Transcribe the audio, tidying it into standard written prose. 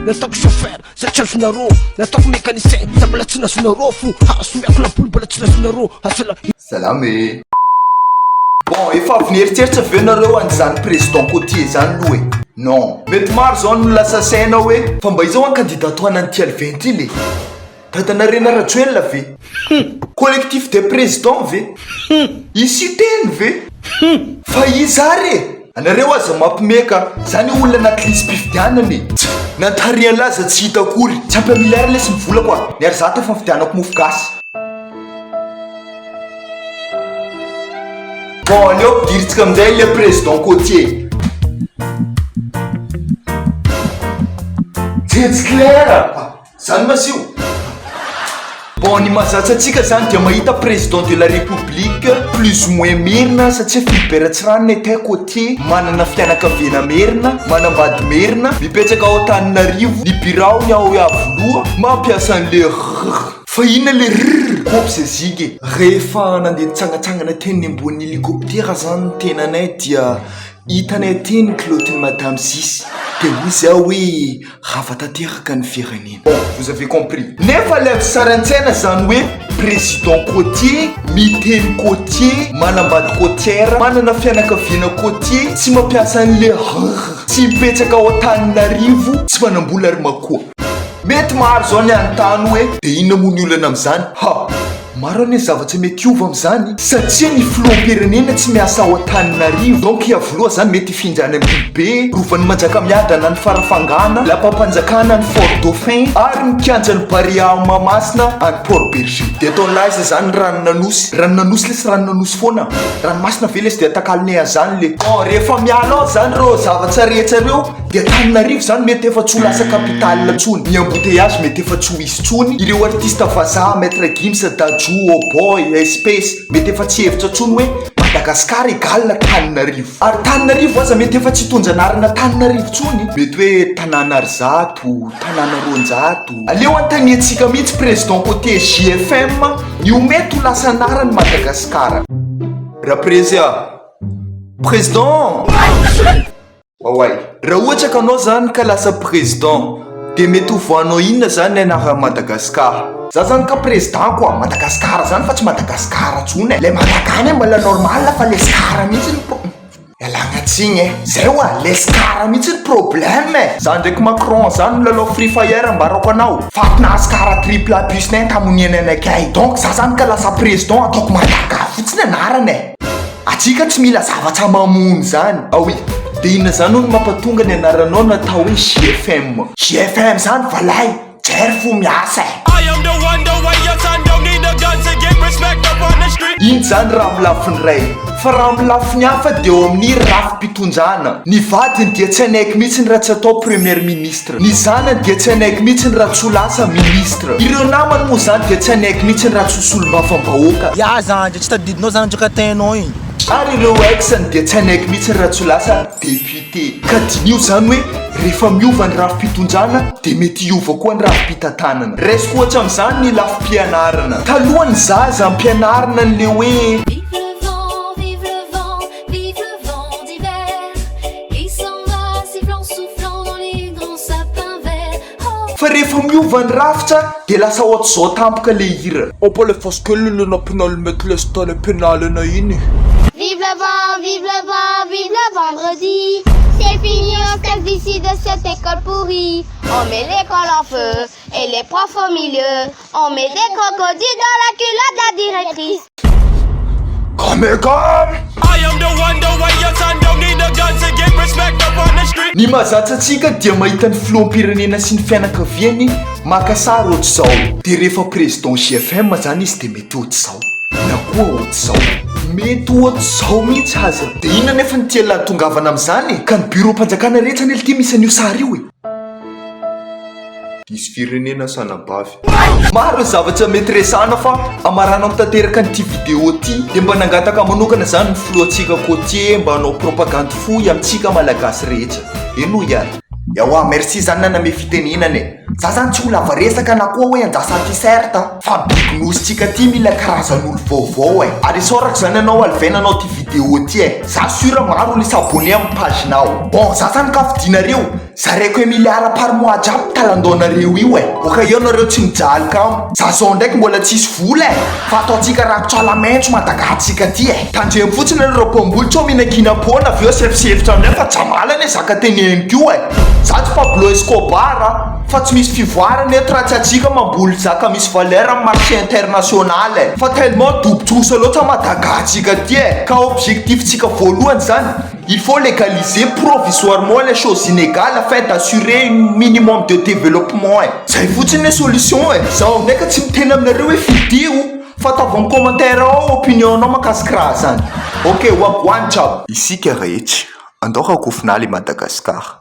Nataoko chauffeur za tsy azonareo Nataoko mécanicien za mbola tsy nazonareo Fo hahasomiako laboly mbola tsy nazonareo Asala Salama e! Bon, efa avy nieritreritra ve nareo an'izany président côtier zany loha e? Non. Mety maro zao no lasa saina hoe fa mba izao an candidat tohanan'ity Alvin ty le? Dadanarena Rajoelina ve? Collectif des présidents ve? I Siteny ve? Fa iza ary e? Anareo aza mampime ka! Zany olona anaty lisi-pifidianana e! Tch! Nantarian'lah aza tsy hita akory! Tsy ampy un milliard lesy ny volako a! Ny ary zato efa nividianako mofo gasy! Bon, aleo ampidiritsika amin'izay le président côtier. Jejy clair! Zany masio? Bon ny mahazatra antsika zany dia mahita président de la république plus ou moins merina satria Philibert Tsiranana était côtier, manana fianakaviana merina, manambady merina, mipetraka ao Antananarivo, ny biraony ao Iavoloha, mampiasa an'le rrrr. Fa inona le rrrr? Kopy ze ziga e! Rehefa nandeha nitsangatsangana teny ambony hélicoptère zany ny tenanay dia hitanay teny ny kilaotin'i madame Zisy dia hoy zaho hoe Rava tanteraka ny firenena. Bon, vous avez compris. Nefa ilay avy sary an-tsaina zany hoe président côtier, miteny côtier, manambady côtière, manana fianakaviana côtier, tsy mampiasa an'le rr, tsy mipetraka ao Antananarivo, tsy manam-bola ary makoa. Mety maro zao ny hanontany hoe de inona moa ny olana amin'izany? Ha! Maro anie ny zavatra mety hiova amin'izany satria ny filoham-pirenena tsy miasa ao Antananarivo donc Iavoloha zany mety hifindra any Ambilobe, Rovan'i Manjakamiadana any Farafangana, Lapam-panjakana any Fort Dauphin ary ny kianjan'ny Barea ao Mahamasina any Port Bergé. Dia ataon'lah aiza zany ny ranon'Anosy? Ranon'Anosy lesy ranon'Anosy foana. Ranomasina ve lesy dia atakalonay an'izany le. Bon rehefa miala ao zany ireo zavatra rehetra ireo dia Antananarivo zany mety efa tsy ho lasa capitale intsony, ny embouteillage mety efa tsy ho hisy intsony, ireo artiste vazaha Maitre Gims, Dadju, Oboy, Espace mety efa tsy hihevitra intsony hoe Madagascar égale Antananarivo. Ary Tananarivo aza mety efa tsy hitondra anarana Tananarivo intsony, mety hoe tanàna 100, tanàna 200. Aleo anontaniantsika mihitsy président côté JFM ny ho mety ho lasa anaran'i Madagasikara. Raprezy a! Président! Oay. Raha ohatra ka anao zany ka lasa président de mety ho voanao inona zany ny anaran'i Madagascar? Za zany ka président ko a, Madagascar zany fa tsy Madagascar tsony e, le Madaga anie mbola normal fa le scar mihitsy no pro, ialagna tsiny e, zay oa, le scar mihitsy no problème e. Za ndraiky Macron zany milalao free fire ambarako anao, fatina scar triple bus nay tamoniana anakay, donc za zany ka lasa président ataoko Madaga fotsiny anarana e. Atsika tsy mila zavatra mamono zany. Ah oui, de inona zany hono mampatonga ny anaranao natao hoe JFM? JFM zany valay, jery fo miasa e. Iny zany raha amin'ny lafiny iray, fa raha amin'ny lafiny hafa dia eo amin'ny rafi-pitondrana. Ny vadiny dia tsy hanaiky mihitsy raha tsy atao premier ministre. Ny zanany dia tsy hanaiky mihitsy raha tsy ho lasa ministre. Ireo namany moa izany dia tsy hanaiky mihitsy raha tsy ho solombavambahoaka. Ya zandry, tsy tadidinao zany anjakatenao igny. Ary ireo ex-ny dia tsy hanaiky mihitsy raha tsy ho lasa député. Ka diniho izany hoe rehefa miova ny rafi-pitondrana dia mety hiova koa ny rafi-pitantanana. Raisiko ohatra amin'izany ny lafim-pianarana. Taloha ny zaza ampianarina an'le hoe. Vive le vent, vive le vent, vive le vent d'hiver Qui s'en va sifflant, soufflant dans les grands sapins verts Oh. Fa rehefa miova ny rafitra dia lasa ohatr'izao tampoka le hira. Opa le fasikely le nampinal mety lesy tany ampianalana iny. Vive le vent, vive le vent, vive le vendredi C'est fini, on se casse d'ici de cette école pourrie On met l'école en feu et les profs au milieu On met des crocodiles dans la culotte de la directrice Come come! Ny mahazatra antsika dia mahita ny filoham-pirenena sy ny fianakaviany maka sary ohatr'izao. Dia rehefa président JFM zany izy dia mety ohatr'izao. Na koa ohatr'izao. Mety ohatr'izao mihitsy aza. Dia inona nefa no tian'lah hatongavana amin'izany e? Ka ny bureau-mpanjakana rehetra anie ity misy an'io sary io e. Diso firenena sanabavy. Maro ny zavatra mety resahana fa amaranako tanteraka an'ity vidéo ity dia mba nangataka manokana zany ny filohantsika côtier mba hanao propagandy fohy amintsika malagasy rehetra. Henoy ary. Ewa, merci zany naname fitenenana e. Za zany tsy ho lava resaka na koa hoe andrasa t-shirt a. Fa big nosy-tsika ty mila karazan'olo vaovao e. Ary isaorako zany anao Alvin nanao ty vidéo ty e. Za sûr maro olo hi-s'abonner amin'ny page-nao. Bon, za zany ka fidinareo, zaraiko un milliard par mois jiaby talandaonareo io e. Boka eo nareo tsy mijaly kamo. Za zao ndraiky mbola tsisy vola e. Fa ataontsika rakotra ala maitso Madagatsika ty e. Tandremo fotsiny nareo mpamboly sao mihinankinam-poana avy eo sefosefitra aminay fa jamala anie zaka teneniko io e. Za tsy Pablo Escobar a. Fa tsy misy fivoarana eto raha tsy atsika mamboly zaka misy valeur amin'ny marché international e. Fa tellement dobo-trosa loatra Madagatsika ty e. Ka objectif tsika voalohany zany, il faut légaliser provisoirement les choses inégales afin d'assurer une minimum de développement e. Zay fotsiny ny solution e. Zaho ndraika tsy miteny aminareo hoe fidio fa ataovy amin'ny commentaire ao opinion nao mahakasika raha zany. Ok, wagwan jiaby. Isika rehetra, andao rakofinaly i Madagascar.